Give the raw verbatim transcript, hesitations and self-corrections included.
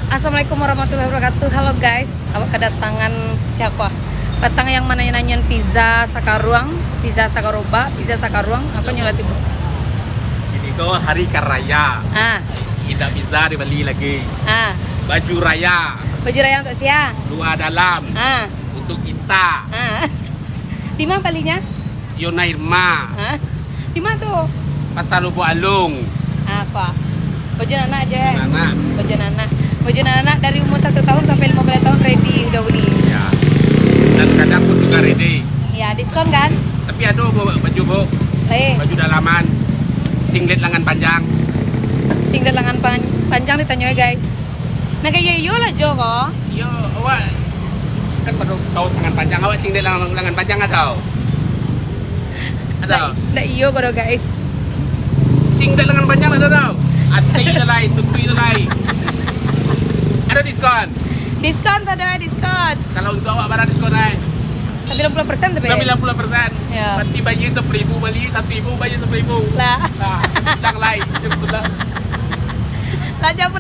Assalamualaikum warahmatullahi wabarakatuh. Halo guys, awak kedatangan siapa? Datang yang mana yang nanyain pizza sakaruang, pizza sakarobak, pizza sakaruang, apa nyo lah tibo? Ini ko hari karaya. Ah, Indak bisa dibali lagi. ah. Baju raya. Baju raya untuk sia? Luar dalam. Ah. Untuk kita. Ah. Di mana balinya? Yona Irma. Ah. Di mana tu? Pasar Lubuk Alung. Apa? Baju anak je. Anak. Baju anak. Baju anak dari umur satu tahun sampai lima belas tahun ready udah beli. Ya. Dan kadang pun juga ready. Ya, diskon kan? Tapi ada bawa baju bok, Eh, baju dalaman, singlet lengan panjang. Singlet lengan pan- panjang ditanyo guys. Nah, kayak iyo lah Jo ko. Yo, awak kan pada kaos lengan panjang, awak singlet lengan, lengan panjang ada? Ada. Ndak iyo ko doh guys. Singlet lengan panjang ada tau? Ati dah lai, tutui dah lai. Ada diskon? Diskon sudah, diskon. Kalau untuk awak bara diskon ai? Sembilan puluh persen tapi. Sembilan puluh persen. Ya. Berarti bayar sepuluh ribu bali, satu ribu bayar sepuluh ribu. Lah. Nah, bilang lai. Itu betul lah. Lah jauh